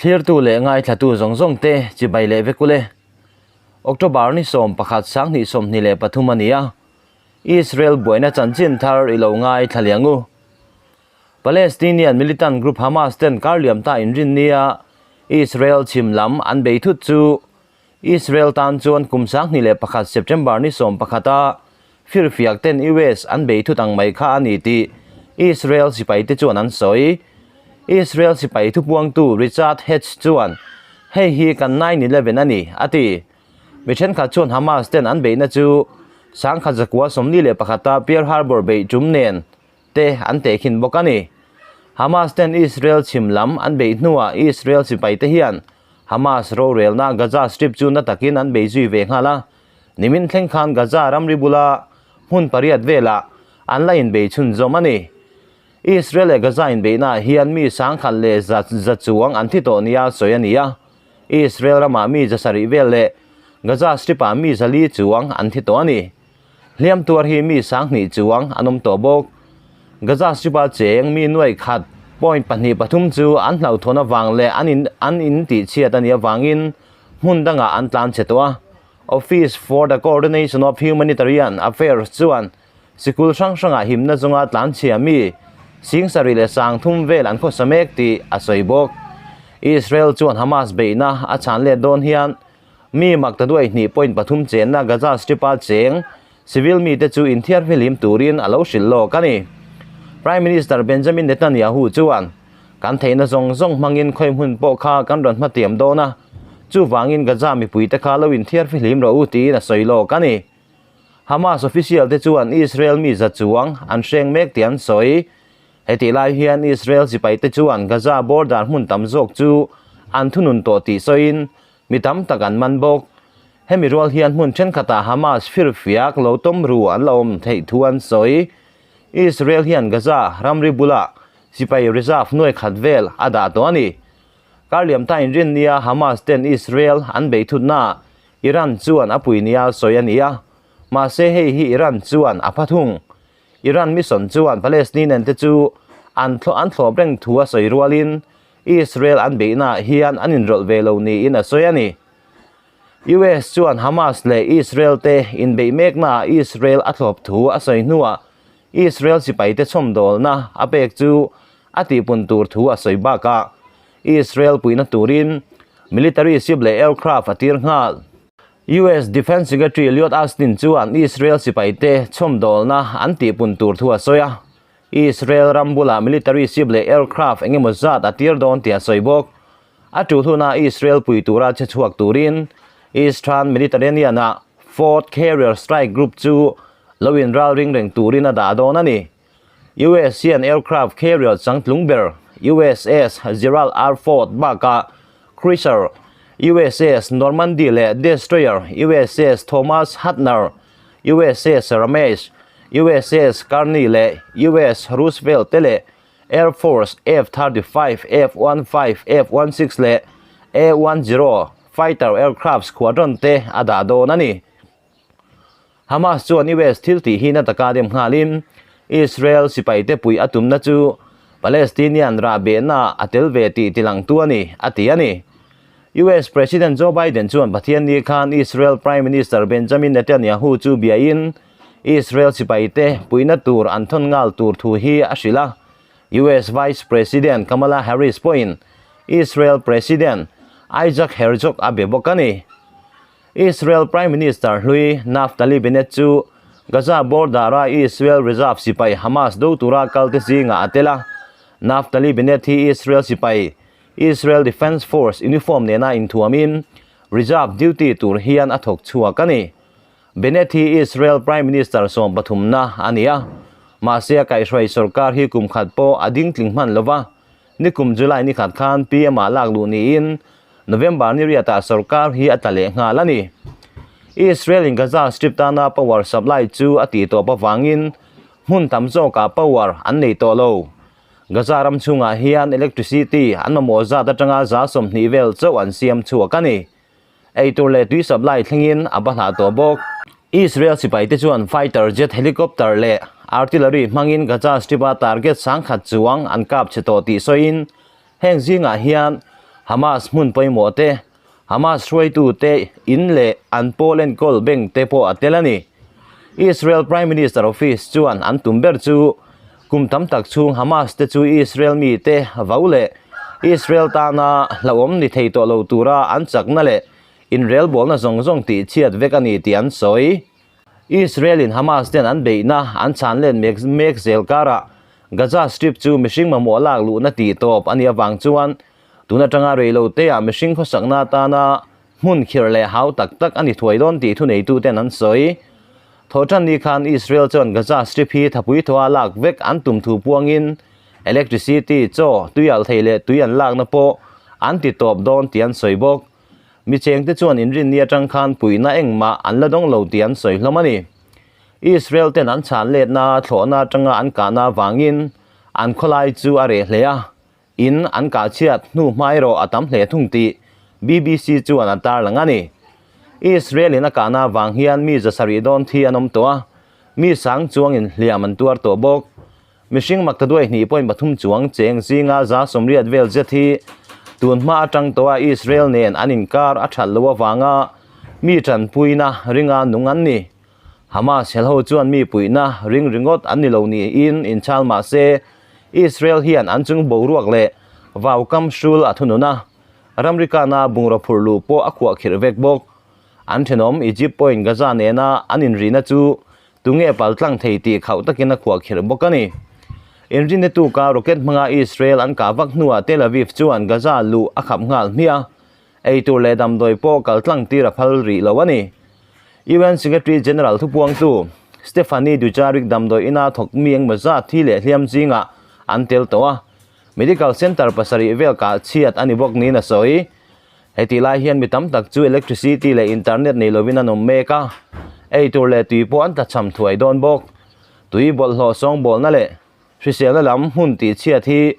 Thlirtu leh ngaithlatu zawng zawng te chibai leh vek ule. October ni 11 2023 a ni a, Israel buaina chanchin thar i lo ngaithla liang u. Palestinian militant group Hamas ten kar liam ta inrin nia Israel chhim lam an bei thut chu Israel tan chuan kum 2001 September ni 11 a firfiak ten US an bei thut ang mai kha a ni tih Israel sipai te chuan an sawi. Israel sipai thupuangtu Richard Hecht chuan, Hei hi kan 9/11 a ni, a ti. Mi thenkhat chuan Hamas ten an beihna chu 1941 a Pearl Harbor beih tum nen te an tehkhin bawk a ni. Hamas ten Israel chhim lam an beih hnuah Israel sipai te hian Hamas rorelna Gaza Strip chu na takin an bei zui ve nghal a. Nimin thleng khan Gaza ramri bula hmun pariat velah an la inbei chhunzawm a ni. Israel leh Gaza inbeihnaah hian mi sangkhat leh za za chuang an thi tawh nia sawi a ni a. Israel ramah mi za sarih vel leh Gaza Strip-ah mi zali chuang an thi tawh a ni. Hliam tuar hi mi sanghnih chuang an awm tawh bawk. Gaza Strip-a cheng mi nuai khat point pahnih pathum chu an hlauhthawn avang leh an in an in tihchhiat a nih avangin hmun dangah an tlan chhe tawh a. Office for the Coordination of Humanitarian Affairs chuan sikul hrang hrangah himna zawnga tlan chhia mi sing sarih leh sang thum vel an khawsa mek tih a sawi bawk. Israel chuan Hamas beihna a chhan let dawn hian Mi mak ta duai hnih point pathum chenna Gaza Strip-a cheng civil mite chu inthiar hmihlim turin a lo hrilh lawk a ni. Prime Minister Benjamin Netanyahu chuan, Kan theihna zawng zawng hmangin khawi hmun pawh kha kan rawn hmatiam dawn a, chuvangin Gaza mipuite kha lo inthiar fihlim rawh u tiin a sawi lawk a ni. Hamas official te chuan Israel mi za chuang an hreng mek tih an sawi. Hetih lai hian Israel sipaite chuan Gaza border hmun tam zawk chu an thunun tawh tih sawiin mi tam tak an man bawk. Hemi rual hian hmun thenkhatah Hamas firfiak lo tawm ru an la awm theih thu an sawi. Israel hian Gaza ramri bulah sipai reserve nuai khat vel a dah tawh a ni. Kar liam ta inrin nia Hamas ten Israel an bei thutnaah Iran chuan a pui nia sawi a ni a, mahse hei hi Iran chuan a pha thung. Iran mission chuan Palestinian te chu an an thlawp reng thu a sawi rualin Israel an beihnaah hian an inrawlh ve lo niin a sawi a ni. US chuan Hamas leh Israel te inbeih meknaah Israel a thlawp thu a sawi hnuah Israel sipaite chhawmdawlna a pek chu a tihpun tur thu a sawi bakah Israel puihna turin military ship leh aircraft a tir nghal. US Defence Secretary Lloyd Austin chuan Israel sipaite chhawmdawlna an tihpun tur thu a sawi a. Israel ram bulah military ship leh aircraft eng emaw zat a tir dawn tih a sawi bawk. A tul huna Israel pui tura che chhuak turin Eastern Mediterranean-a Fourth Carrier Strike Group chu lo inral ring reng turin a dah dawn a ni. US hian aircraft carrier changtlung ber USS Gerald R. Ford bakah cruiser USS Normandy leh destroyer USS Thomas Hudner, USS Ramesh, USS Carney leh US Roosevelt te leh Air Force F-35, F-15, F-16 leh A-10 fighter aircraft squadron te a dah dawn a ni. Hamas chuan US thil tih hi na taka dem nghalin Israel sipaite puih a tumna chu Palestinian rahbehna a tel ve tih tilangtu a ni, a ti a ni. US President Joe Biden chuan Pathianni khan Israel Prime Minister Benjamin Netanyahu chu biain Israel sipaite puihna tur an thawn nghal tur thu hi a hrilh a. US Vice President Kamala Harris pawhin Israel President Isaac Herzog a be bawk a ni. Israel Prime Minister hlui Naftali Bennett chu Gaza border-a Israel reserve sipai Hamas do tura kalte zingah a tel a. Naftali Bennett hi Israel sipai, Israel Defense Force uniform nena inthuamin reserve duty tur hian a thawk chhuak a ni. Bennett hi Israel Prime Minister sawmpathumna a ni a, mahse a kaihhruai sorkar hi kum khat pawh a ding tling hman lo va. Nikum July ni khat khan PM-ah lak luh niin November ni riatah sorkar hi a tla leh nghal a ni. Israel in Gaza Strip tana power supply chu a tih tawp avangin hmun tam zawkah power an nei tawh lo. Gaza ram chhungah hian electricity an mamawh zat atanga za 20 vel chauh an siam chhuak a ni. Eitur leh tui supply thlengin a ba hlah tawh bawk. Israel sipaite chuan fighter jet helicopter leh artillery hmangin Gaza Strip-a target sangkhat chuang an kap chhe tawh tih sawiin heng zingah hian Hamas hmun pawimawh te, Hamas hruaitute in leh an pawl enkawl bank te pawh a tel a ni. Israel Prime Minister Office chuan an tum ber chu kum tam tak chhung Hamas te chu Israel mite vau leh Israel tana hlauhawm ni thei tawh lo tura an chakna leh inrelbawlna zawng zawng tih chhiat vek a ni tih an sawi. Israel in Hamas ten an beihna an chhan let mek mek zel karah Gaza Strip chu mihring mamawh lak luhna tih tawp a nih avang chuan Tun atanga rei lo teah mihring khawsakna atana hmun khirh leh hau tak tak a ni thuai dawn tih thuneituten an sawi. Thawhtan ni khan Israel chuan Gaza Strip hi thapui thawha lak vek an tum thu puangin electricity, chaw, tui alh thei leh tui an lakna pawh an ti tawp dawn tih an sawi bawk. Mi chengte chuan inrinni atang khan puihna engmah an la dawng lo tih an sawi hlawm a ni. Israel ten an chhan letna thlawhna atanga an kahna avangin an khawlai chu a reh hle a. In an kah chhiat hnu hma erawh a tam hle thung tih BBC chuan a tarlang a ni. Israel in a kahna avang hian mi zasarih dawn thi an awm tawh a, mi sang chuangin hliam an tuar tawh bawk. Mihring maktaduai hnih point pathum chuang cheng zinga 180 vel zet hi tun hma atang tawha Israel nen an inkar a that loh avanga mi tanpuina ringa nung an ni. Hamas helho chuan mi puihna ring ringawt an ni lo niin inchhal mah se, Israel hian an chung boruak leh vaukam hrul a thunun a, ramri kana bungraw phurh luh pawh a khuah khirh vek bawk. An thenawm Egypt pawhin Gaza nena an inrihna chu tunge paltlang thei tih khauh takin a khuah khirh bawk a ni. Inrinna tuka rocket hmanga Israel an kah vak hnuah Tel Aviv chuan Gaza luh a khap nghal hmiah a, Eitur leh damdawi pawh kaltlang tir a phal rih lo a ni. UN Secretary General thupuangtu Stephanie Dujarric damdawi ina thawk mi engmaw zat thi leh hliam zingah an tel tawh a, medical centre pasarih vel kah chhiat a ni bawk niin a sawi. Hetih lai hian mi tam tak chu electricity leh internet nei lovin an awm mek a, eitur leh tui pawh an tlachham thuai dawn bawk. Tui bawlhhlawh sawngbawlna leh Hriselna lam hmun tih chhiat hi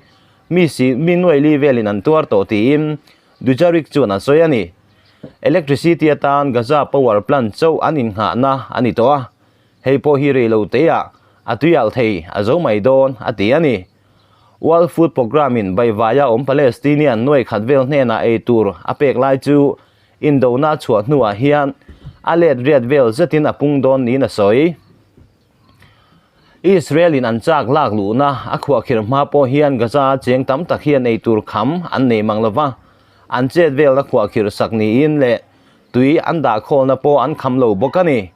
mi si mi nuaili velin an tuar tawh tiin Dujarric chuan a sawi a ni. Electricity atan Gaza power plant chauh an innghahna a ni tawh a, hei pawh hi rei lo teiah a tuialh thei a zo mai dawn a ti a ni. World Food Programme in Baivaia awm Palestinian nuai khat vel hnenah ei tur a pek lai chu indona a chhuah hnuah hian a let riat vel zetin a pung dawn niin a sawi. Israel in an chak lak luhna a khuahkhirh hma pawh hian Gaza a cheng tam tak hian ei tur kham an nei mang lova, an chet velna khuahkhirh sak niin leh tui an dah khawlna pawh an kham lo bawk a ni.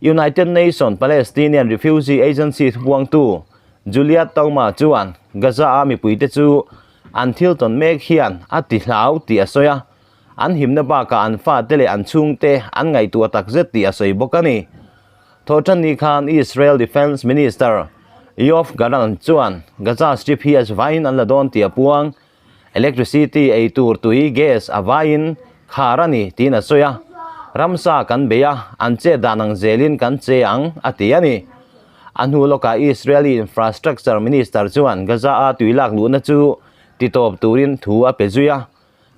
United Nation Palestinian Refugee Agency thupuangtu Julia Touma chuan Gaza a mipuite chu an thil tawn mek hian a ti hlau tih a sawi a, an himna bakah an fate leh an chhungte an ngaihtuah takzet tih a sawi bawk a ni. Thawhṭan ni khan Israel Defence Minister Yoav Gallant chuan Gaza Strip hi a vaiin an la dawn tih a puang. Electricity ei tur tui, gas, a vaiin khar a ni tiin a sawi a. Ramsa kan bei a, an chet dan ang zelin kan che ang, a ti a ni. A hnu lawkah Israeli Infrastructure Minister chuan Gaza-a tui lak luhna chu titawp turin thu a pe zui a.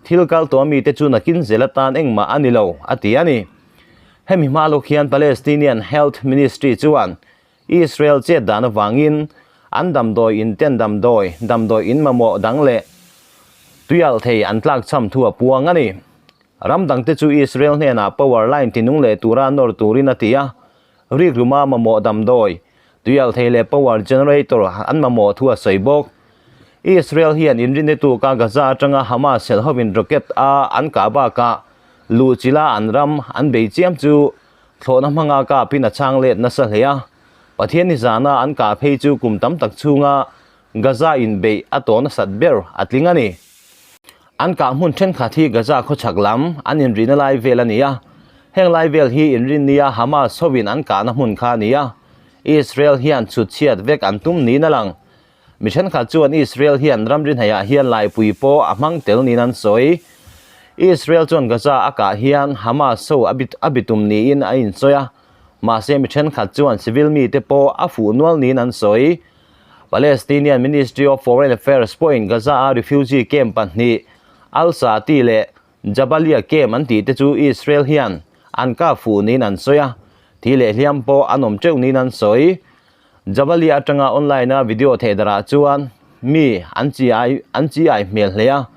Thil kal tawh mite chu nakin zel atan engmah a ni lo, a ti a ni. Hemi hma lawk hian Palestinian Health Ministry chuan Israel chet dan avangin an damdawi in ten damdawi, damdawi in mamawh dang leh tuialh thei an tlakchham thu a puang a ni. Ram dangte chu Israel hnenah power line tinung leh tura nawr turin a ti a, rikruma mamawh damdawi, Tuialh thei leh power generator an mamawh thu a sawi bawk. Israel hian inrinna tuka Gaza atanga Hamas helh hovin rocket a an kah bakah luhchilha an ram an bei chiam chu thlawhna hmanga kapin a chhang let nasa hle a. Pathian nizana an kah phei chu kum tam tak chhunga Gaza inbeih a tawh nasat ber a tling a ni. An kah hmun thenkhat hi Gaza khawchhak lam an inrihna lai vel a ni a, heng lai vel hi inrinnia Hamas hovin an kahna hmun kha a ni a, Israel hian chhut chhiat vek an tum niin a lang. Mi thenkhat chuan Israel hian ramri hnaihah hian laipui pawh a hmang tel niin an sawi. Israel chuan Gaza a kah hian Hamas ho a bitum niin a insawi a, mahse mi thenkhat chuan civil mite pawh a fuh nual niin an sawi. Palestinian Ministry of Foreign Affairs pawhin Gaza-a refugee camp pahnih, Al-Sati leh Jabalia camp an tih te chu Israel hian an kap fuh niin an sawi a, thi leh hliam pawh an awm teuh niin an sawi. Jabalia atanga online-a video thehdarah chuan mi an chi ai an chi ai hmel hle a,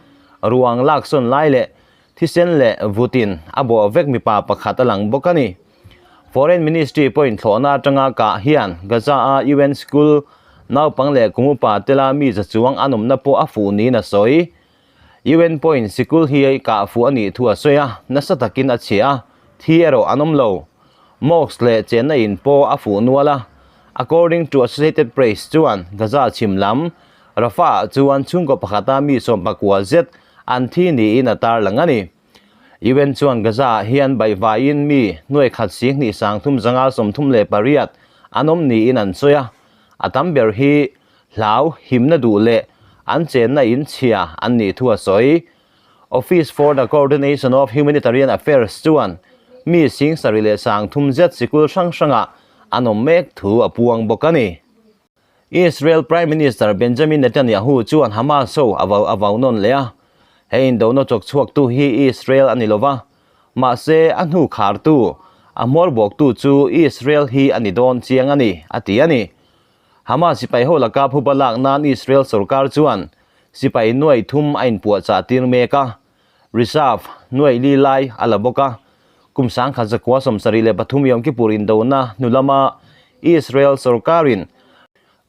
Ruang laksawn lai leh thisen leh vutin a bawh vek mipa pakhat a lang bawk a ni. Foreign Ministry pawhin thlawhna atanga kah hian Gaza-a UN School naupang leh kum upa tela mi za chuang an awmna pawh a fuh niin a sawi. UN pawhin sikul hi kah fuh a nih thu a sawi a, nasa takin a chhia a, thi erawh an awm lo. Mosque leh chenna in pawh a fuh nual a. According to Associated Press chuan Gaza chhim lam Rafah ah chuan chhungkaw pakhata mi sawmpakua zet an thi niin a tarlang a ni. UN chuan Gaza ah hian baihvaiin mi nuai khat singhnih sangthum zanga 38 an awm niin an sawi a, a tam ber hi hlau himna duh leh an chenna in chhia an nih thu a sawi. Office for the Coordination of Humanitarian Affairs chuan mi singsarih leh sangthum zet sikul hrang hrangah an awm mek thu a puang bawk a ni. Israel Prime Minister Benjamin Netanyahu chuan Hamas ho a vau a vau nawn leh a, he indona chawk chhuaktu hi Israel a ni lo va, mahse a hnu khartu, a hmawr bawktu chu Israel hi a ni dawn chiang a ni, a ti a ni. Hamas sipai ho laka phuba lak nan Israel sorkar chuan sipai nuai thum a inpuahchah tir mek a, Reserve nuai li lai a la bawk a. Kum 1973 Yom Kippur indona hnu lama Israel sorkarin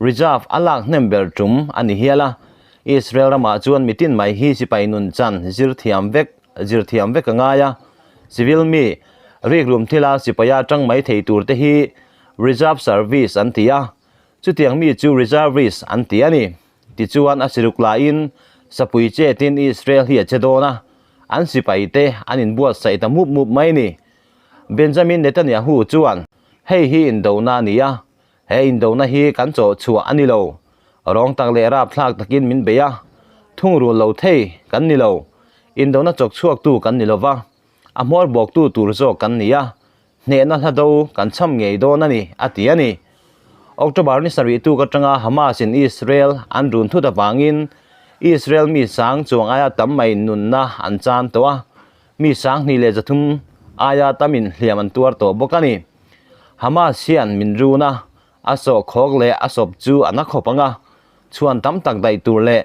Reserve a lak hnem ber tum a ni hial a. Israel ramah chuan mitin mai hi sipai nun chan zir thiam vek zir thiam vek a ngai a. Civil mi rikrum thila sipaia tang mai thei tur te hi Reserve Service an ti a, chutiang mi chu Reservist an ti a ni. Tichuan a siruk laiin sapui chetin Israel hi a che dawn a, an sipaite an inbuatsaih ta mup mup mai ni. Benjamin Netanyahu chuan, Hei hi indona a ni a, he indona hi kan chawh chhuah a ni lo. Rawng tak leh rapthlak takin min bei a, thungrul lo thei kan ni lo. Indona chawk chhuaktu kan ni lo va, a hmawr bawktu tur zawk kan ni a, Hnehna hla do kan cham ngei dawn a ni, a ti a ni. October ni sarih tuk atanga Hamas in Israel an run thut avangin Israel mi sang chuang aia tam mai nunna an chan tawh a, mi 23 aia tamin hliam an tuar tawh bawk a ni. Hamas hian min run a, a sawhkhawk leh a sawp chu a na khawp ang a, chhuan tam tak daih tur leh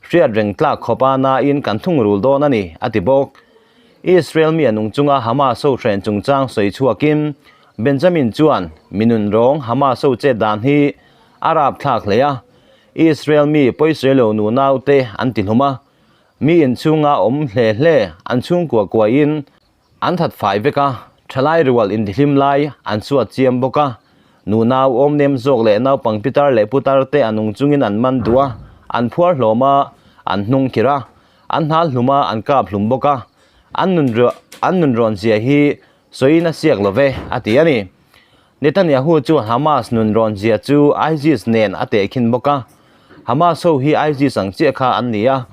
hriat reng tlak khawpa nain kan thungrul dawn a ni, a ti bawk. Israel mi a nung chunga Hamas ho hren chungchang sawi chhuakin Benjamin chuan mi nun rawng Hamas ho chet dan hi a rapthlak hle a, Israel mi pawisawi lo nunau te an ti hlum a, mi inchhunga awm hle hle an chhungkua kuaiin An that fai vek a, thalai rual intihlim lai an chhuat chiam bawk a. Nu nau awm nem zawk leh naupang pitar leh putar te a nung chungin an man duh a, an phuar hlawm a, an hnung khirh a, an hnal hlum a, an kap hlum bawk a. An nun an nun rawn zia hi sawiin a siak lo ve, a ti a ni. Netanyahu chuan Hamas nun rawn zia chu ISIS nen a tehkhin bawk a. Hamas ho hi ISIS ang chiah kha an ni a,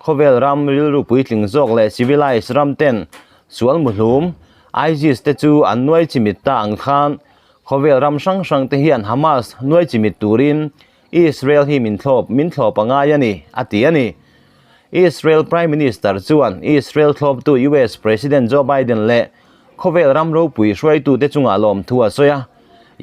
Khawvel ram rilru puitling zawk leh civilized ram ten sual muhlum, ISIS te chu an nuai chimit ta ang khan khawvel ram hrang hrang te hian Hamas nuai chimit turin Israel hi min thlawp min thlawp a ngai a ni, a ti a ni. Israel Prime Minister chuan Israel thlawptu US President Joe Biden leh khawvel ram ropui hruaitute chungah lawmthu a sawi a.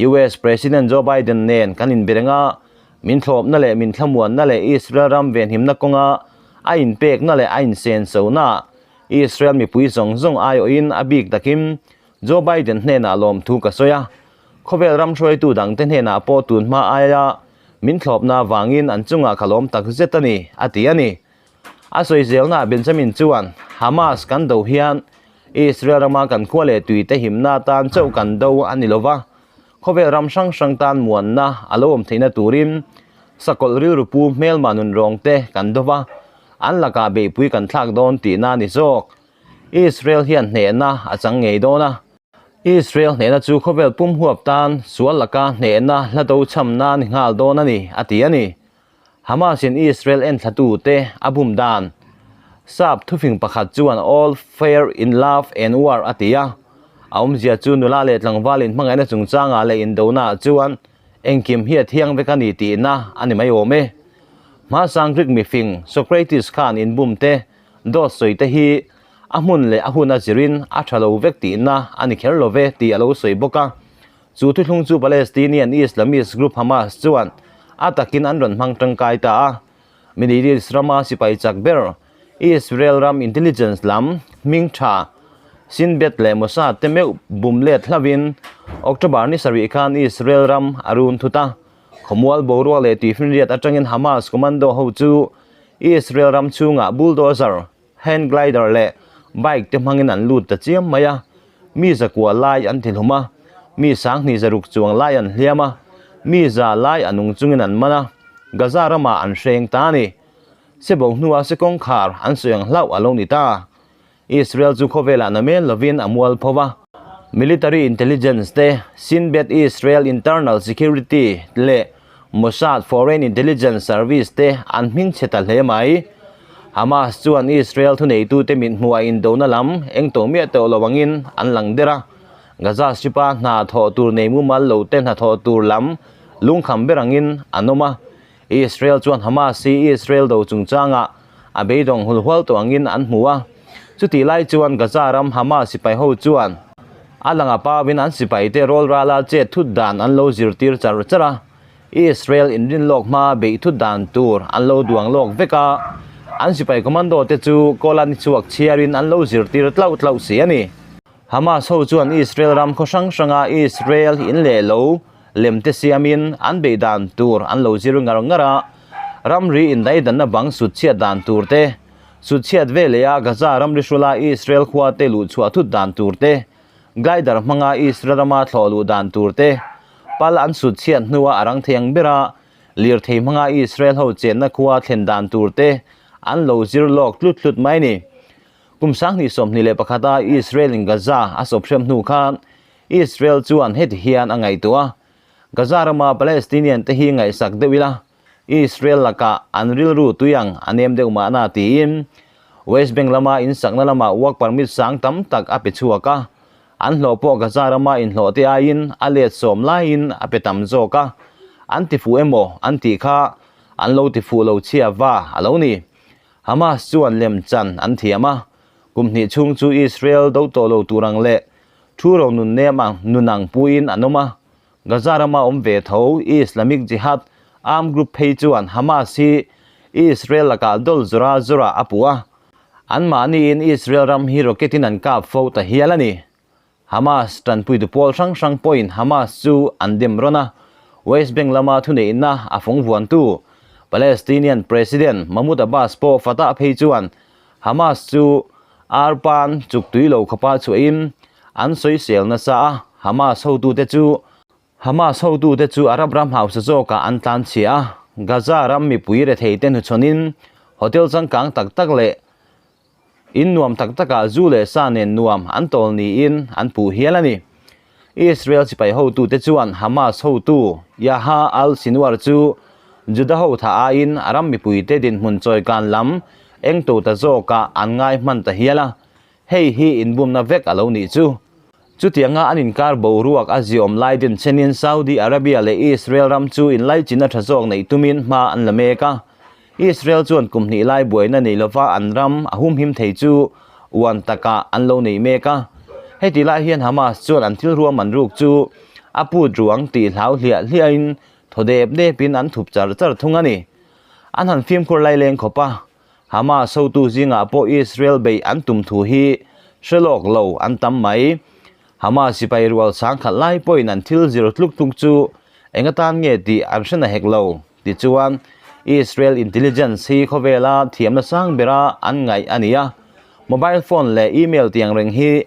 US President Joe Biden nen kan inbireng a, Min thlawpna leh min thlamuanna leh Israel ram venhimna kawnga a inpekna leh a insensonaah Israel mipui zawng zawng aiawhin a bik takin Joe Biden hnenah lawmthu ka sawi a. Khawvel ram hruaitu dangte hnenah pawh tun hma aia min thlawpna avangin an chungah ka lawm tak zet a ni, a ti a ni. A sawi zelnaah Benjamin chuan, Hamas kan do hian Israel rama kan khua leh tuite himna atan chauh kan do a ni lova, Khawvel ram hrang hrang tan muanna a lo awm theihna turin sakawlh rilru pu hmelma nun rawng te kan do va, an lakah beihpui kan thlak dawn tihna a ni zawk. Israel hian hnehna a chang ngei dawn a. Israel hnehna chu khawvel pum huap tan sual laka hnehna hla do chhamna a ni nghal dawn a ni, a ti a ni. Hamas in Israel enthlatu te a bum dan. Sap thufing pakhat chuan all fair in love and war a ti a. A awmzia chu nula leh tlangval in hmangaihna chungchangah leh indona ah chuan engkim hi a thiang vek a ni tihna a ni mai awm e. Hmasang Greek mifing Socrates khan inbum te, dawt sawi te hi a hmun leh a hun a zirin a tha lo vek tihna a ni kher lo ve tih a lo sawi bawk a. Chu thuthlung chu Palestinian Islamist group Hamas chuan a takin an rawn hmang tangkai ta a. Middle East rama sipai chak ber Israel ram intelligence lam hming tha Shin Bet leh Mossad te meuh bum let hlauhin October ni sarih khan Israel ram a run thut a. Khawmual boruak leh tuifinriat atangin Hamas commando ho chu Israel ram chhungah bulldozer, hand glider leh bike te hmangin an lut ta chiam mai a. Mi zakua lai an thilhum a, mi sanghnih zaruk chuang lai an hliam a, mi za lai a nung chungin an man a, Gaza ramah an hreng ta a ni. Sebo hnua se kawngkhar an sawi ang hlauh a lo ni ta. Israel chu khawvelah na mel lovin a mual pho va. Military intelligence te, Shin Bet Israel Internal Security leh Mossad Foreign Intelligence Service te an hming chhe ta hle mai. Hamas chuan Israel thuneitute mithmuh a indona lam eng to miah tawh lo angin an lang der a. Gaza Strip-a hna thawh tur nei mumal lo te hnathawh tur lam lungkham ber angin an awm a. Israel chuan Hamas hi Israel do chungchangah a beidawng hulhual tawh angin an hmu a. Chutih lai chuan Gaza ram Hamas sipai ho chuan a langa pauin an sipaite rawlrala chet thut dan an lo zirtir char char a. Israel inrin lawk hma beih thut dan tur an lo duang lawk vek a. An sipai commando te chu Golan chhuak chhiarin an lo zirtir tlauh tlauh si a ni. Hamas ho chuan Israel ram khaw hrang hranga Israel in leh lo lem te siamin an beih dan tur an lo zir ngar ngar a, ramri indaidanna bang sut chhiat dan tur te, sut chhiat ve leh a Gaza ramri hrula Israel khua te luh chhuah thut dan tur te, glider hmanga Israel rama thlawh luh dan tur te, pal an sut chhiat hnua a rang thei ang bera lirthei hmanga Israel ho chenna khua thlen dan tur te an lo zir lawk tlut tlut mai ni. Kum 2021 a Israel in Gaza a sawp hrem hnu khan Israel chuan heti hian a ngaihtuah a, Gaza rama Palestinian te hi ngaihsak deuh ila, Israel lakah an rilru tui ang a nem deuh mahna tiin West Bank lama insakna lamah work permit sang tam tak a pe chhuak a, an hlawh pawh Gaza rama inhlawh te aiin a let sawm laiin a pe tam zawk a, an ti fuh emaw an tih kha an lo ti fuh lo chhia va a lo ni. Hamas chuan lemchan an thiam a, kum hnih chhung chu Israel do tawh lo tur ang leh thu ro nun nem ang nun ang puiin an awm a. Gaza rama awm ve tho Islamic Jihad armed group phei chuan Hamas hi Israel lakah dawl zawra zawrah a puh a, anmahniin Israel ram hi rocket in an kap fo ta hial a ni. Hamas tanpuitu pawl hrang hrang pawhin Hamas chu an dem rawn a, West Bank lama thuneihna a fawng vuantu Palestinian President Mahmoud Abbas pawh Fatah phei chuan Hamas chu arpan chuk tui lo khawpa chhuahin an sawisel nasa a, Hamas hotute chu Hamas hotute chu Arab ram hausa zawkah an tlanchhia a, Gaza ram mipui retheite hnuchhawnin hotel changkang tak tak leh In nuam tak takah zu leh sa nen nuam an tawl niin an puh hial a ni. Israel sipai hotute chuan Hamas hotu Yahya al-Sinwar chu Juda ho tha aiin a ram mipuite dinhmun chawikan lam eng to ta zawkah an ngai hman ta hial a, hei hi inbumna vek a lo nih chu. Chutianga an inkar boruak a ziawm lai din chenin Saudi Arabia leh Israel ram chu inlaichinna tha zawk neih tumin hma an la mek a. Israel chuan kum hnih lai buaina nei lova an ram a humhim thei chu uan takah an lo nei mek a. Heti lai hian Hamas chuan an thil ruahman ruk chu a put ruang tih hlau hliah hliahin thaw dep depin an thup char char thung a ni. An han fimkhur lai leng khawp a, Hamas hotu zingah pawh Israel beih an tum thu hi hre lawk lo an tam mai. Hamas sipai rual sangkhat lai pawhin an thil zir tluk tluk chu eng atan nge tih an hre na hek lo. Tichuan, Israel intelligence hi khawvela thiamna sang bera an ngaih a ni a. Mobile phone leh email tiang reng hi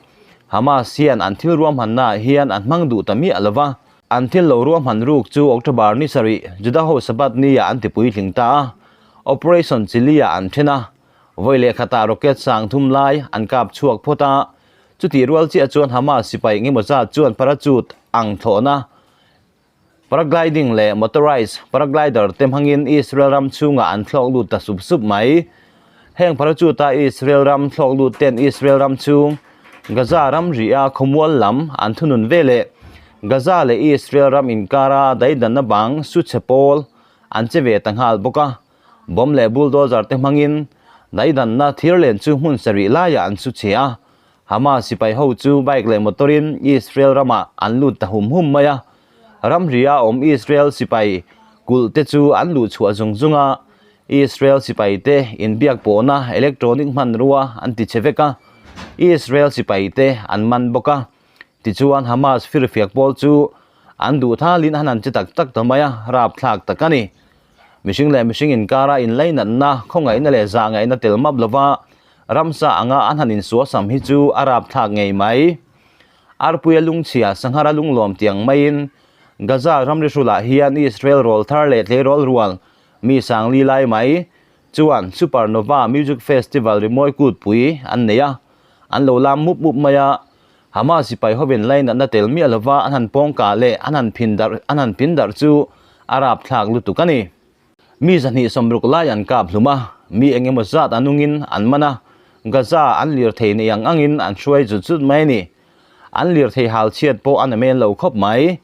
Hamas hian an thil ruahmannaah hian an hmang duh ta miah lo va. An thil lo ruahman ruk chu October ni sarih Juda ho Sabbath nia an tipuitling ta a. Operation Chili-ah an then a. Vawi leh khatah rocket sang thum lai an kap chhuak phawt a. Chutih rual chiah chuan Hamas sipai engemaw zat chuan parachute ang thlawhna Paragliding leh motorized paraglider te hmangin Israel ram chhungah an thlawk lut ta sup sup mai. Heng parachute-a Israel ram thlawk lut ten Israel ram chhung Gaza ram rih-a khawmual lam an thunun ve leh Gaza leh Israel ram inkara daidanna bang su chhe pawl an che ve ta nghal bawk a. Bomb leh bulldozer te hmangin daidanna thirlen chu hmun sarih laiah an su chhe a. Hamas sipai ho chu bike leh motor in Israel ramah an lut ta hum hum mai a, ramria awm Israel sipai kulh te chu an luh chhuah zung zung a, Israel sipaite inbiak pawhna electronic hmanrua an ti che vek a, Israel sipaite an man bawk a. Tichuan Hamas firfiak pawl chu an duh thalin an han che tak tak ta mai a, rapthlak tak a ni. Mihring leh mihring inkara inlainatna, khawngaihna leh zahngaihna tel map lova ramsa anga an han insuasam hi chu a rapthlak ngei mai. Arpuia lungchhia Sanghara lunglawm tiang maiin Gaza ramri hrulah hian Israel rawl thar leh tleirawl rual mi sangli lai mai chuan Supernova Music Festival rimawi kutpui an nei a, an lo lam mup mup mai a. Hamas sipai hovin lainatna tel miah lova an han pawngkah leh an han phin darh an han phin darh chu a rapthlak lutuk a ni. Mi 260 lai an kap hlum a, mi eng emaw zat a nungin an man a, Gaza an lirthei nei ang angin an hruai zut zut mai a ni. An lirthei hal chhiat pawh a na mel lo khawp mai.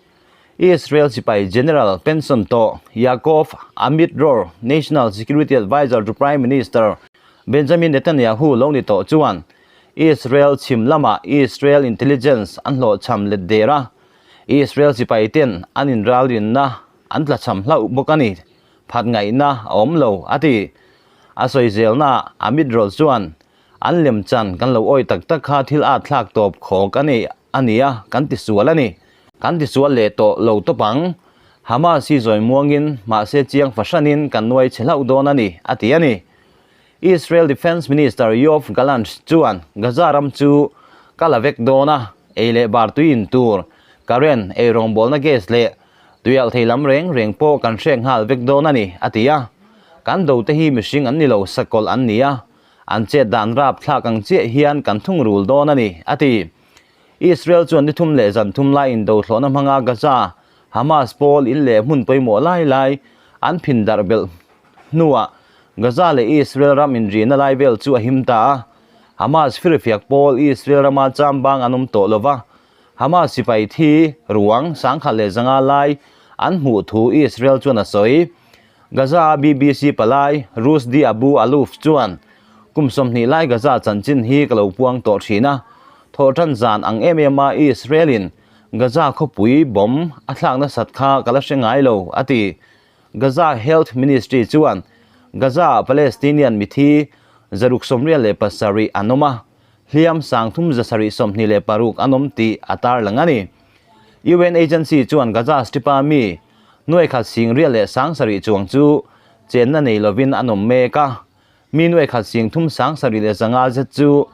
Israel sipai General pension tawh Yaakov Amidror, National Security Adviser to Prime Minister Benjamin Netanyahu lo ni tawh chuan Israel chhim lamah Israel intelligence an hlawhchham let der a, Israel sipai ten an inralrinna an tlachham hlauh bawk a ni, phat ngaihna a awm lo, a ti. A sawi zelnaah Amidror chuan, An lemchan kan lo awih tak tak kha thil at thlak tawp khawk a ni a ni a, kan ti sual a ni. Kan ti sual leh tawh lo tawp ang. Hamas hi zawi muangin, mahse chiang fahranin kan nuai chhe hlauh dawn a ni, a ti a ni. Israel Defence Minister Yoav Gallant chuan Gaza ram chu ka la vek dawn a, ei leh bar tui in tur, current, ei rawngbawlna gas leh tuialh thei lam reng reng pawh kan hrek nghal vek dawn a ni, a ti a. Kan do te hi mihring an ni lo, sakawlh an ni a. An chet dan rap thlak ang chiah hian kan thungrul dawn a ni, a ti. Israel chuan ni thum leh zan thum lai indothlawhna hmanga Gaza, Hamas pawl in leh hmun pawimawh lai lai an phin darh belh hnuah Gaza leh Israel ram inrihna lai vel chu a him ta a. Hamas firfiak pawl Israel rama chambang an awm tawh lova, Hamas sipai thi ruang 1500 lai an hmuh thu Israel chuan a sawi. Gaza-a BBC palai Rusdi Abu Alouf chuan, Kum 20 lai Gaza chanchin hi ka lo puang tawh thin a, thawhtan zan ang em em a Israel-in Gaza khawpui bomb a thlak nasat kha ka la hre ngai lo, a ti. Gaza Health Ministry chuan Gaza-ah Palestinian mithi 687 an awm a, hliam 3726 an awm tih a tarlang a ni. UN agency chuan Gaza Strip-a mi nuaikhat singriat leh 7000 chuang chu chenna nei lovin an awm mek a, mi nuaikhat singthum 7500 zet chu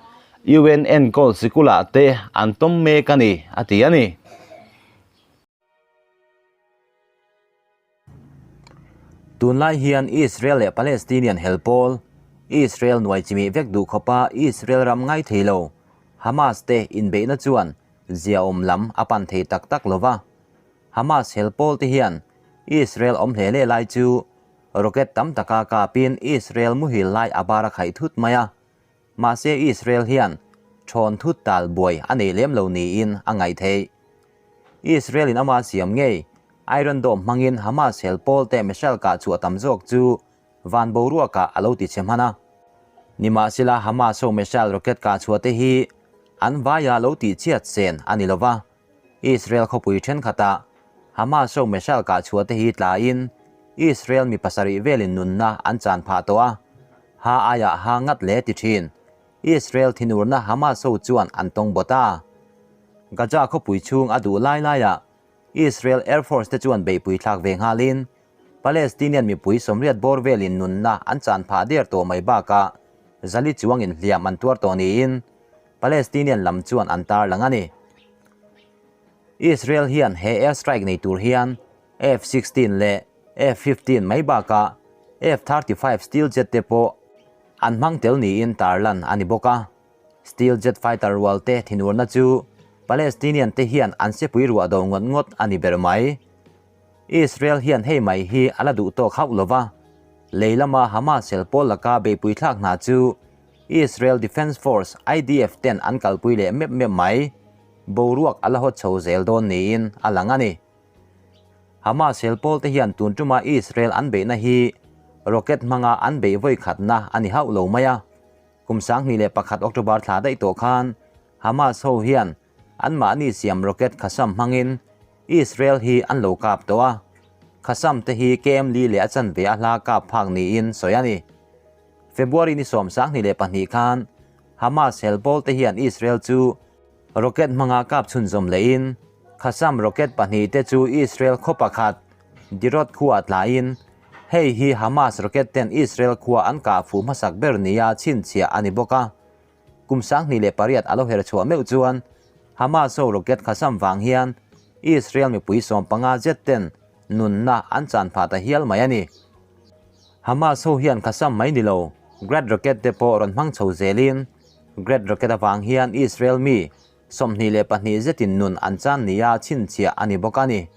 UN enkawl sikulah te an tawm mek a ni, a ti a ni. Tunlai hian Israel leh Palestinian hel pawl, Israel nuai chimih vek duh khawpa Israel ram ngai thei lo, Hamas te inbeihna chuan ziaawm lam a pan thei tak tak lo va. Hamas hel pawl te hian Israel awm hle hle lai chu rocket tam taka kapin Israel muhil lai a bar a khaih thut mai a. Mahse Israel hian thawn thut tal buai a nei lem lo niin a ngaih theih. Israel in ama siam ngei Iron Dome hmangin Hamas hel pawl te missile kah chhuah tam zawk chu van boruakah a lo ti che hman a. Nimahsela Hamas ho missile rocket kah chhuah te hi an vaia lo tih chhiat sen a ni lova. Israel khawpui thenkhatah Hamas ho missile kah chhuah te hi tlain Israel mi pasarih velin nunna an chan phah tawh a, ha aiah ha ngat le ti thin. Israel thinurna Hamas ho chuan an tawng bawt a. Gaza khawpui chhung a duh lai laiah Israel Air Force te chuan beihpui thlak ve nghalin Palestinian mipui 80 bawr velin nunna an chan phah der tawh mai bakah zali chuangin hliam an tuar tawh niin Palestinian lam chuan an tarlang a ni. Israel hian he air strike nei tur hian F-16 leh F-15 mai bakah F-35 Steel Jet te pawh an hmang tel niin tarlan a ni bawk a. Steel Jet fighter rual te thinurna chu Palestinian te hian an sepui ruah do ngawt ngawt a ni ber mai. Israel hian hei mai hi a la duh tawk hauh lova, lei lama Hamas hel pawl laka beihpui thlak hna chu Israel Defence Force, IDF, ten an kalpui leh mep mep mai. Boruak a la hawt chho zel dawn niin a lang a ni. Hamas hel pawl te hian tun tuma Israel an beihna hi rocket hmanga an beih vawi khatna a ni hauh lo mai a. Kum 2001 October thla daih tawh khan Hamas ho hian anmahni siam rocket Qassam hmangin Israel hi an lo kap tawh a. Qassam te hi KM li leh a chanve a hla kap phak niin sawi a ni. February ni 22 khan Hamas hel pawl te hian Israel chu rocket hmanga kap chhunzawm lehin Qassam rocket pahnihte chu Israel khaw pakhat Dirot khuaah tlaiin hei hi Hamas rocket ten Israel khua an kah fuh hmasak ber nia chhinchhiah a ni bawk a. Kum 2008 a lo her chhuah meuh chuan Hamas ho rocket Qassam vang hian Israel mipui 15 zet ten nunna an chan phah ta hial mai a ni. Hamas ho hian Qassam mai ni lo, Grad rocket te pawh rawn hmang chho zelin Grad rocket avang hian Israel mi 22 zetin nun an chan nia chhinchhiah a ni bawk a ni.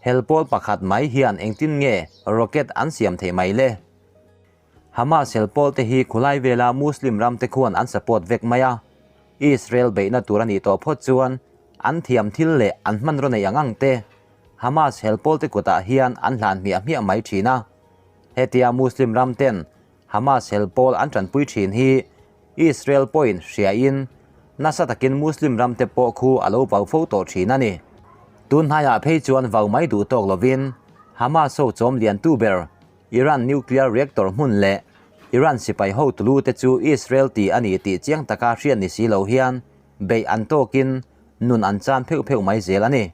Hel pawl pakhat mai hian engtin nge rocket an siam theih mai le? Hamas hel pawl te hi khulai vela Muslim ram te khuan an support vek mai a, Israel beihna tur a nih tawh phawt chuan an thiam thil leh an hmanraw neih ang ang te Hamas hel pawl te kutah hian an hlan hmiah hmiah mai thin a. Hetia Muslim ram ten Hamas hel pawl an tanpui thin hi Israel pawhin hriain nasa takin Muslim ram te pawh khu a lo vau fo tawh thin a ni. Tun hnaiah phei chuan vau mai duh tawk lovin Hamas ho chawm liantu ber Iran nuclear reactor hmun leh Iran sipai hotu te chu Israel tih a ni tih chiang taka hriat ni si lo hian beih an tawkin nun an chan pheuh pheuh mai zel a ni.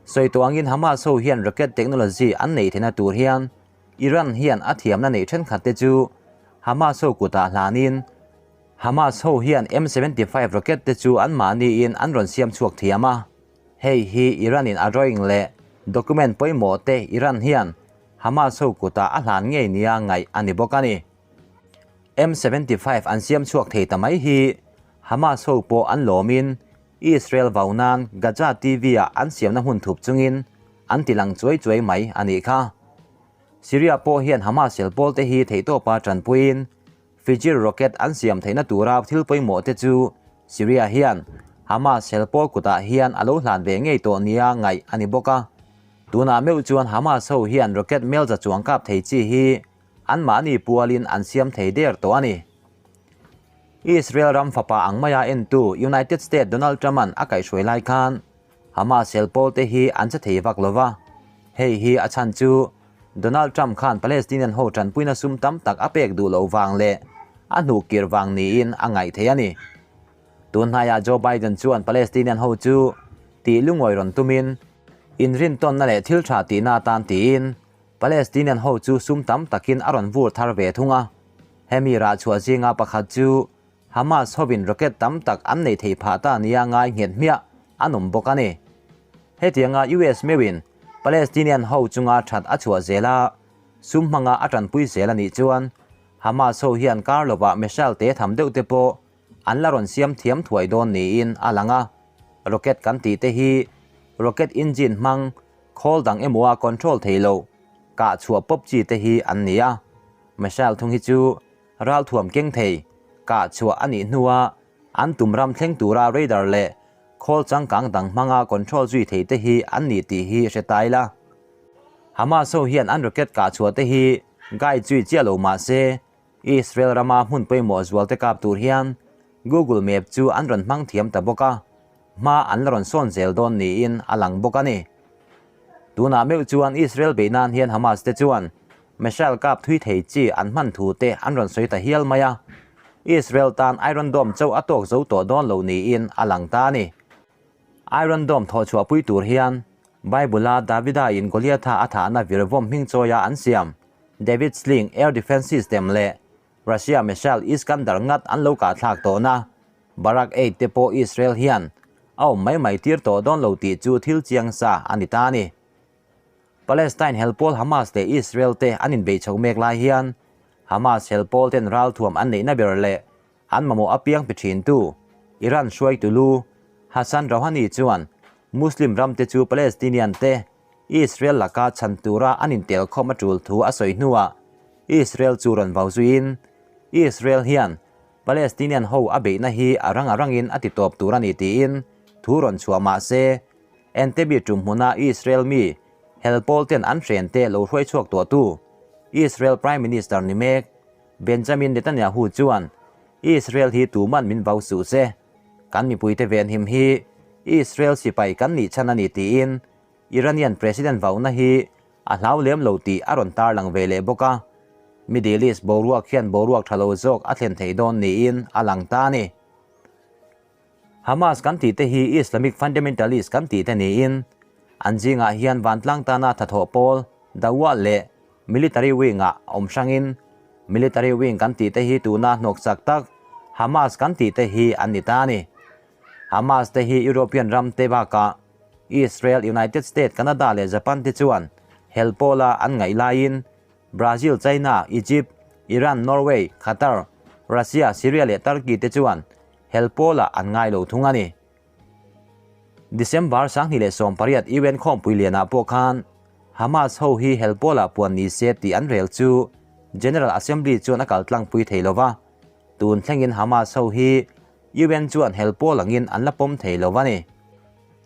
Sawi tawh angin Hamas ho hian rocket technology an neih theihna tur hian Iran hian a thiamna neih thenkhat te chu Hamas ho kutah hlanin Hamas ho hian M 75 rocket te chu anmahniin an rawn siam chhuak thiam a. Hei hi Iran in a drawing leh document pawimawh te Iran hian Hamas ho kutah a hlan ngei nia ngaih a ni bawk a ni. M 75 an siam chhuak thei ta mai hi Hamas ho pawh an lawmin Israel vau nan Gaza TV ah an siamna hmun thup chungin an ti lang chuai chuai mai a nih kha. Syria pawh hian Hamas hel pawl te hi theihtawpa tanpuiin Fijr rocket an siam theihna tura thil pawimawh te chu Syria hian Hamas hel pawl kutah hian a lo hlan ve ngei tawh nia ngaih a ni bawk a. Tunah meuh chuan Hamas ho hian rocket melza chuang kap thei chi hi anmahni pualin an siam thei der tawh a ni. Israel ram fapa ang maia entu United States Donald Trump-a'n a kaihhruai lai khan Hamas hel pawl te hi an che thei vak lo va, hei hi a chhan chu Donald Trump khan Palestinian ho tanpuina sum tam tak a pek duh loh vang leh a hnuh kir vang niin a ngaih thei a ni. Tun hnaiah Joe Biden chuan Palestinian ho chu tih lungawi rawn tumin inrintawnna leh thil tha tihna atan tiin Palestinian ho chu sum tam takin a rawn vur thar ve thung a. Hemi rah chhuah zinga pakhat chu Hamas hovin rocket tam tak an neih theih phah ta nia ngai nghet hmiah an awm bawk a ni. Hetianga US meuhin Palestinian ho chunga that a chhuah zel a, sum hmanga a tanpui zel a nih chuan Hamas ho hian kar lovah missile te tham deuh te pawh an la rawn siam thiam thuai dawn niin a lang a. Rocket kan tih te hi rocket engine hmang khawl dang emaw a control thei loh kah chhuah pawp chi te hi an ni a. Missile thung hi chu Ralthuam keng thei, kah chhuah a nih hnua an tum ram thleng tura radar leh khawl changkang dang hmanga control zui thei te hi an ni tih hi hre ta ila. Hamas ho hian an rocket kah chhuah te hi guide zui chiah lo mah se, Israel rama hmun pawimawh zual te kap tur hian Google Map chu an rawn hmang thiam ta bawk a, hma an la rawn sawn zel dawn niin a lang bawk a ni. Tunah meuh chuan Israel beih nan hian Hamas te chuan missile kap thui thei chi an hman thu te an rawn sawi ta hial mai a, Israel tan Iron Dome chauh a tawk zo tawh dawn lo niin a lang ta a ni. Iron Dome thawh chhuahpui tur hian Bible-a Davida in Goliatha a thahna virvawm hming chawia an siam David Sling Air Defense System leh Russia missile Iskander ngat an lo kahthlak tawhna Barak 8 te pawh Israel hian a awm mai mai tir tawh dawn lo tih chu thil chiang sa a ni ta a ni. Palestine hel pawl Hamas leh Israel te an inbeih chho mek lai hian Hamas hel pawl ten ralthuam an neihna ber leh an mamawh apiang pe thintu Iran hruaitu lu Hassan Rouhani chuan Muslim ram te chu Palestinian te Israel laka chhan tura an intelkhawm a tul thu a sawi hnuah Israel chu rawn vau zuiin Israel hian Palestinian ho a beihna hi a rang a rangin a ti tawp tur a ni tiin thu rawn chhuah mah se, Entebbe tum hmuna Israel mi hel pawl ten an hren te lo hruai chhuak tuahtu Israel Prime Minister ni mek Benjamin Netanyahu chuan Israel hi tuman min vau suh se, kan mipuite venhim hi Israel sipai kan nih chhan a ni tiin. Iranian President vauna hi a hlau lem lo tih a rawn tarlang ve leh bawk a, Middle East boruak hian boruak tha lo zawk a thlen thei dawn niin a lang ta a ni. Hamas kan tih te hi Islamic fundamentalist kan tih te niin an zingah hian vantlang tana thathawh pawl, Dawah leh Military wing-ah awm hrangin Military wing kan tih te hi tuna hnawk chak tak Hamas kan tih te hi an ni ta a ni. Hamas te hi European ram te bakah Israel, United States, Canada leh Japan te chuan hel pawla an ngaih laiin Brazil, China, Egypt, Iran, Norway, Qatar, Russia, Syria leh Turkey te chuan hel pawlah an ngai lo thung a ni. December 2018 UN khawmpui lianah pawh khan Hamas ho hi hel pawlah puan ni se tih an rel chu General Assembly chuan a kaltlangpui thei lo va, tun thlengin Hamas ho hi UN chuan hel pawl angin an la pawm thei lo a ni.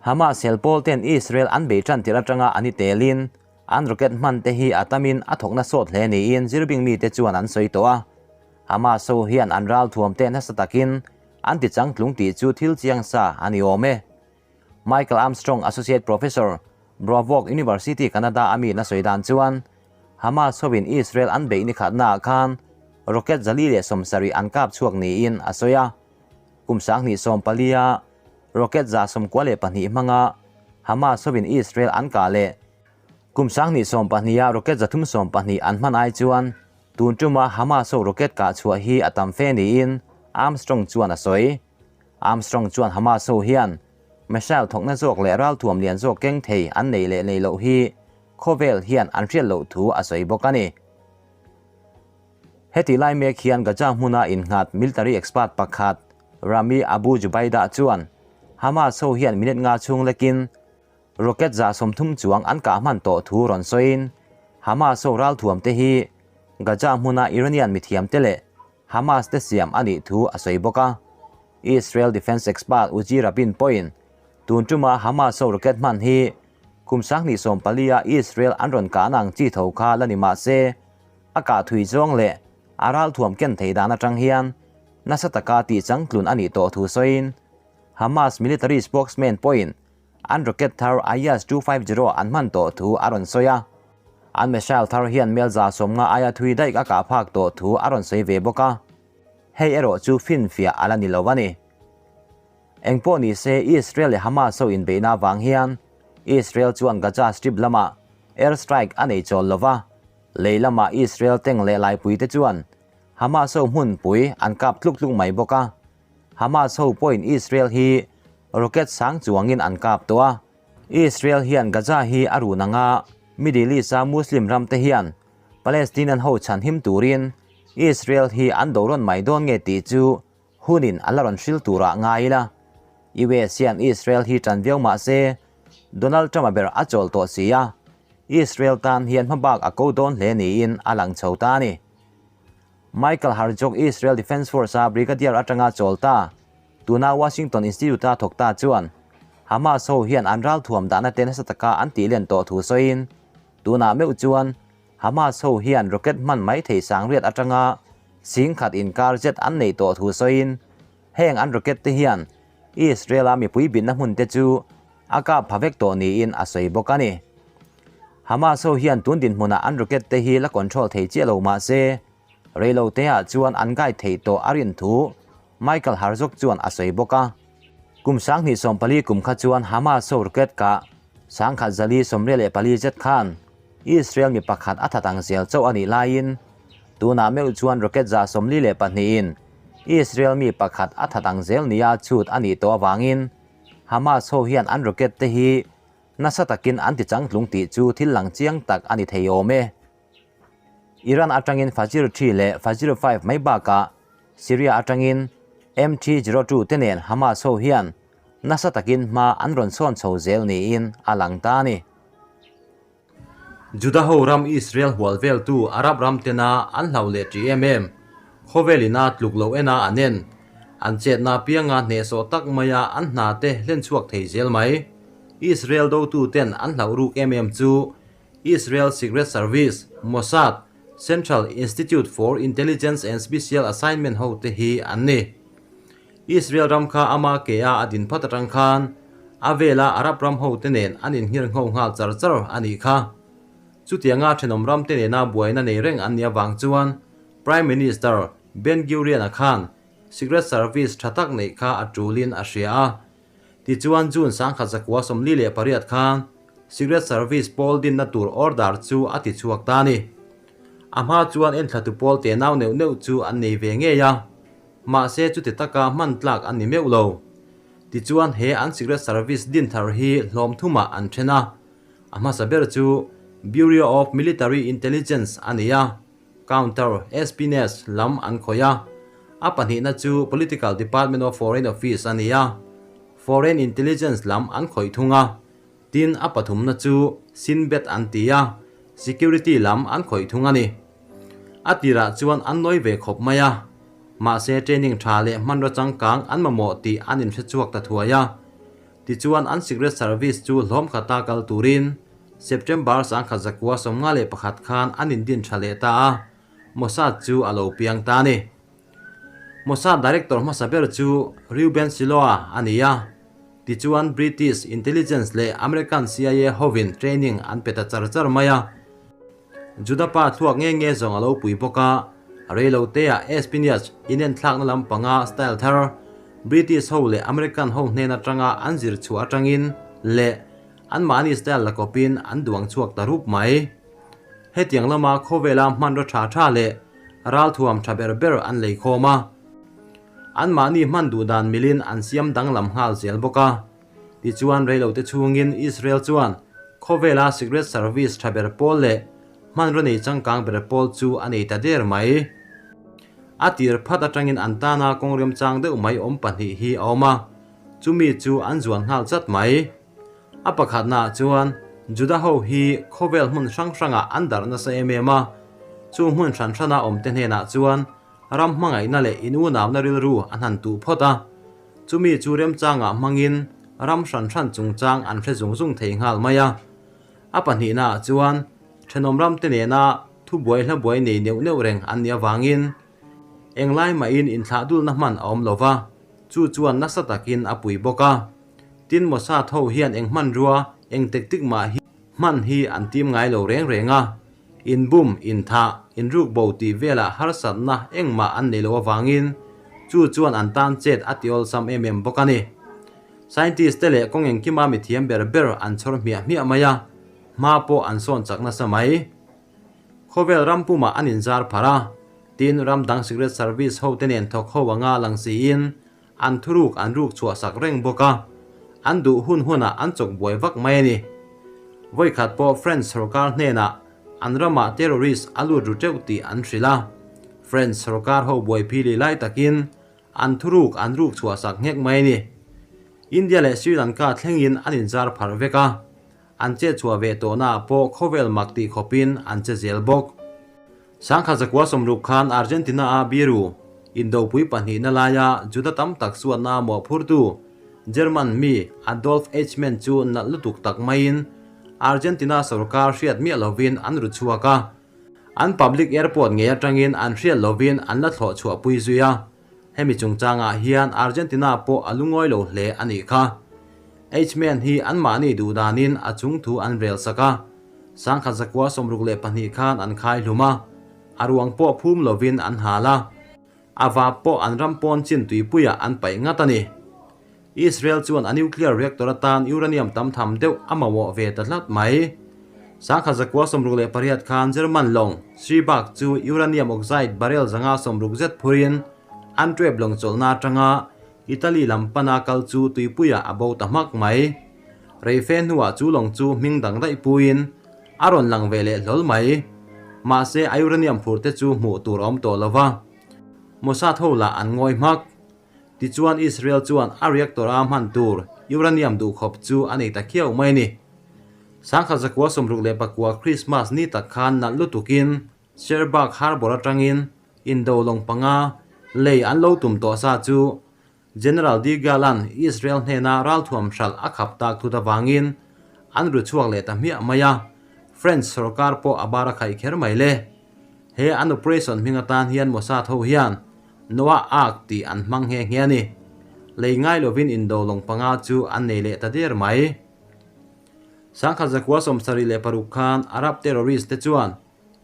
Hamas hel pawl ten Israel an bei tan tirh atanga an i telin an rocket hman te hi a tamin a thawkna sawt hle niin zirbing mite chuan an sawi tawh a. Hamas ho hian an ralthuam te nasa takin an ti changtlung tih chu thil chiang sa a ni awm e. Michael Armstrong, Associate Professor, Brovock University, Canada a mi na sawi dan chuan Hamas hovin Israel an beih ni khatnaah khan rocket 470 an kap chhuak niin a sawi a. Kum 2014-a rocket 92 hmanga Hamas hovin Israel an kah leh kum 2012-a rocket 312 an hman ai chuan tun tuma Hamas ho rocket kah chhuah hi a tam fe niin Armstrong chuan a sawi. Armstrong chuan Hamas ho hian missile thawkna zawk leh ralthuam lian zawk keng thei an nei leh nei loh hi khawvel hian an hriat loh thu a sawi bawk a ni. Heti lai mek hian Gaza hmuna innghat military expert pakhat Rami Abu Zubaydah chuan Hamas ho hian minute nga chhung lekin rocket 30 chuang an kah hman tawh thu rawn sawiin Hamas ho ralthuam te hi Gaza hmuna Iranian mithiam te leh Hamas te siam a nih thu a sawi bawk a. Israel defence expert Uzi Rabin pawhin tun tuma Hamas ho rocket hman hi kum 2014-a Israel an rawn kahna ang chi tho kha la ni mah se, a kah thui zawng leh a ralthuam ken thei dan atang hian nasa taka tih changtlun a nih tawh thu sawiin Hamas military spokesman pawhin an rocket thar Ayyash 250 an hman tawh thu a rawn sawi a. An missile thar hian mel 150 aia thui daih a kah phak tawh thu a rawn sawi ve bawk a. Hei erawh chu finfiah a la ni lo a ni. Engpawh ni se Israel leh Hamas ho inbeihna avang hian Israel chuan Gaza Strip lamah air strike a nei chawl lo va, lei lamah Israel tank leh laipui te chuan Hamas ho hmunpui an kap tluk tluk mai bawk a. Hamas ho pawhin Israel hi rocket sang chuangin an kap tawh a. Israel hian Gaza hi a run anga Middle East-a Muslim ram te hian Palestinian ho chhanhim turin Israel hi an do rawn mai dawn nge tih chu hunin a la rawn hril turah ngai ila. US hian Israel hi tan viau mah se Donald Trump-a ber a chawl tawh si a, Israel tan hian hmabak a ko dawn hle niin a lang chho ta a ni. Michael Herzog Israel Defense Force-a Brigadier atanga chawl ta, tuna Washington Institute-a thawk ta chuan Hamas ho hian an ralthuam dahna te nasa taka an tih len tawh thu sawiin, tunah meuh chuan Hamas ho hian rocket hman mai thei sangriat atanga 10,000 inkar zet an neih tawh thu sawiin, heng an rocket te hian Israel-a mipui binna hmun te chu a kap pha vek tawh niin a sawi bawk a ni. Hamas ho hian tun dinhmunah an rocket te hi la control thei chiah lo mah se, reilo te ah chuan an guide thei tawh a rin thu Michael Herzog chuan a sawi bawk a. Kum 2014 kum kha chuan Hamas ho rocket kah 1184 zet khan Israel mi pakhat a that ang zel chauh a nih laiin tunah meuh chuan rocket 42 in Israel mi pakhat a that ang zel nia chhut a nih tawh avangin Hamas ho hian an rocket te hi nasa takin an ti changtlung tih chu thil lang chiang tak a ni thei awm e. Iran atangin Fajr 3 leh Fajr 5 mai bakah Syria atangin MT-02 te nen Hamas ho hian nasa takin hma an rawn sawn chho zel niin a lang ta a ni. Juda ho ram Israel hual veltu Arab ram tena an hlau leh ṭih em em. Khawvel ina tluk loh ena an en. An chetna pianga hnehsawh tak maia an hna te hlen chhuak thei zel mai. Israel dotu ten an hlauh ruk em em chu Israel Secret Service, Mossad, Central Institute for Intelligence and Special Assignment ho te hi an ni. Israel ram kha ama ke a a din phat atang khan A vela Arab ram hote nen an innghirngho nghal char char a nih kha. Chutianga thenawm ramte nena buaina nei reng an nih avang chuan Prime Minister Ben Gurion-a khan Secret Service tha tak neih kha a tulin a hria a. Tichuan June 1948 khan Secret Service pawl dinna tur order chu a ti chhuak ta a ni. A hma chuan enthlatu pawl tenau neuh neuh chu an nei ve ngei a, mahse chuti taka hman tlak an ni meuh lo. Tichuan he an Secret Service din thar hi hlawm thumah an then a, a hmasa ber chu Bureau of Military Intelligence a ni a, Counter Espionage lam an khawih a, a pahnihna chu Political Department of Foreign Office a ni a, Foreign Intelligence lam an khawih thung a, tin a pathumna chu Shin Bet an ti a, Security lam an khawih thung a ni. A tirah chuan an nawi ve khawp mai a, mahse training tha leh hmanraw changkang an mamawh tih an inhre chhuak ta thuai a. Tichuan an Secret Service chu hlawm khata kal turin September 1951 khan an indin tha leh ta a, Mossad chu a lo piang ta a ni. Mossad director hmasa ber chu Reuben Shiloah a ni a, tichuan British Intelligence leh American CIA hovin training an pe ta char char mai a. Juda pa thluak nge nge zawng a lo pui bawk a, reilo teah espionage inenthlakna lampanga style thar British ho leh American ho hnen atanga an zir chhuah atangin leh anmahni style la kawpin an duang chhuak ta rup mai. Hetiang lama khawvela hmanraw tha tha leh ralthuam tha ber ber an lei khawm a, anmahni hman duh dan milin an siam danglam nghal zel bawk a. Tichuan reilote chhungin Israel chuan khawvela Secret Service tha ber pawl leh hmanraw nei changkang ber pawl chu a nei ta der mai. A tir phat atangin an tana kawng remchang deuh mai awm pahnih hi a awm a, chumi chu an zuan nghal chat mai. A pakhatnaah chuan Juda ho hi khawvel hmun hrang hrangah an darh nasa em em a, chu hmun hran hrana awmte hnenah chuan ram hmangaihna leh inunauhna rilru a hnan tuh phawt a. Chumi chu remchangah hmangin ram hran hran chungchang an hre zung zung thei nghal mai a. A pahnihnaah chuan thenawm ramte nena thubuai hlabuai nei neuh neuh reng an nih avangin englai mahin inthlahdulna hman a awm lo va, chu chuan nasa takin a pui bawk a. Tin Mossad ho hian eng hmanrua, eng tactic mah hi hman hi an tim ngai lo reng reng a. Inbum, inthah, inrukbo tih velah harsatna engmah an nei lo avangin chu chuan an tan chet a ti awlsam em em bawk a ni. Scientist te leh kawng engkima mithiam ber ber an chhawr hmiah hmiah mai a, hma pawh an sawn chak nasa mai. Khawvel ram pumah an inzar pharh a, tin ram dang secret service ho te nen thawk ho anga lang siin An thuruk an ruk chhuah sak reng bawk a, an duh hun hunah an chawk buai vak mai a ni. Vawikhat pawh French sorkar hnenah an ramah terrorist a lut ru teuh tih an hrilh a, French sorkar ho buai phili lai takin an thuruk an ruk chhuah sak nghek mai a ni. India leh Sri Lanka thlengin an inzar pharh vek a, an chet chhuah ve tawhnaah pawh khawvel mak tih khawpin an che zel bawk. 1960 khan Argentina-a biru indopui pahnihna laia Juda tam tak suatna mawhphurtu German mi Adolf Eichmann chu nalh lutuk tak maiin Argentina sorkar hriat miah lovin an ru chhuak a, an public airport ngei atangin an hriat lovin an la thlawh chhuahpui zui a, hemi chungchangah hian Argentina pawh a lungawi lo hle a nih kha. Eichmann hi anmahni duhdanin a chungthu an rel sak a. 1962 khan an khai hlum a, a ruang pawh phum lovin an hal a, a vap pawh an ram pawn chin tuipuiah an paih ngat a ni. Israel chuan a nuclear reactor atan uranium tam tham deuh a mamawh ve ta tlat mai. 1968 khan German lawng Seabag chu uranium oxide barrel 560 zet phurin Antwerp lawng chawlhna atanga Italy lam pana kal chu tuipuiah a bo ta hmak mai. Reife hnuah chu lawng chu hming dang daih puiin a rawn lang ve leh hlawl mai. Mahse a uranium phur te chu hmuh tur a awm tawh lo va. Mossad ho lah an ngawi hmak. Tichuan Israel chuan a reactor a hman tur uranium duhkhawp chu a nei ta khiau mai a ni. 1969 Christmas ni tak khan nalh lutukin Cherbourg Harbour atangin indo lawng panga lei an lo tum tawh sa chu General De Gaulle-a'n Israel hnena ralthuam hralh a khap tak thut avangin an ru chhuak leh ta hmiah mai a, French sorkar pawh a bar a khaih kher mai le. He an operation hming atan hian Mossad ho hian Noah Ark tih an hmang nghe nghe a ni. Lei ngai lovin indo lawng panga chu an nei leh ta der mai. 1976 khan Arab terrorist te chuan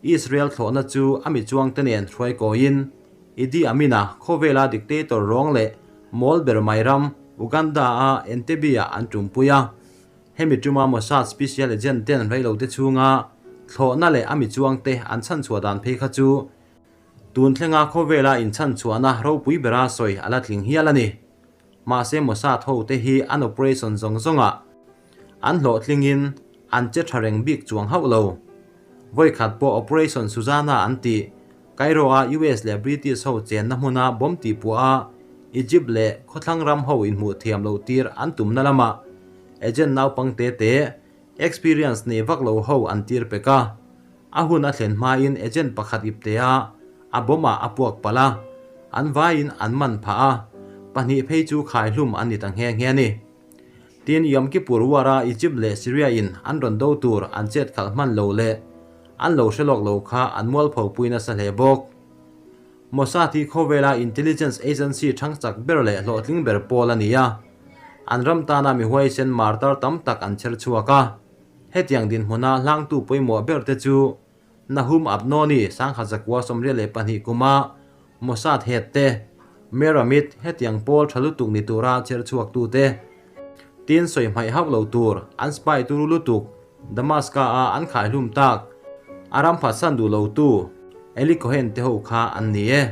Israel thlawhna chu a mi chuangte nen hruai kawiin Idi Amin-a khawvela dictator rawng leh mawl ber mai ram Uganda-a Entebbe-ah an tumpui a. Hemi tuma Mossad special agent ten reilote chhunga thlawhna leh a mi chuangte an chhanchhuah dan phei kha chu Tun thlenga khawvela inchhanchhuahna ropui bera sawi a la tling hial a ni. Mahse Mossad hote hi an operation zawng zawngah an hlawhtlingin an che tha reng bik chuang hauh lo. Vawikhat pawh Operation Suzana an tih, Cairo-a US leh British ho chenna hmuna bomb tihpuah a Egypt leh khawthlang ram ho inhmuh thiam loh tir an tumna lamah agent naupang te te experience nei vak lo ho an tir pek a. A hun a thlen hmain agent pakhat iptea a bomb ah a puak palh a, an vaiin an man phah a, pahnih phei chu khaihlum an ni ta nghe nghe a ni. Tin, Yom Kippur War a Egypt leh Syria in an rawn do tur an chet khalh hman lo leh an lo hre lawk lo kha an mualpho pui nasa hle bawk. Mossad hi khawvela intelligence agency thang chak ber leh hlawhtling ber pawl a ni a, an ram tana mi huaisen martar tam tak an chher chhuak a. Hetiang dinhmuna hlangtu pawimawh ber te chu Nahum Abnoni, 1982 kuma Mossad head te, Meir Amit, hetiang pawl tha lutuk ni tura chher chhuak tu te, tin sawi hmaih hauh lo tur an spy turu lutuk Damaska a an khaihlum tak a ram phatsan duh lo tu Eli Cohen te ho kha an ni e.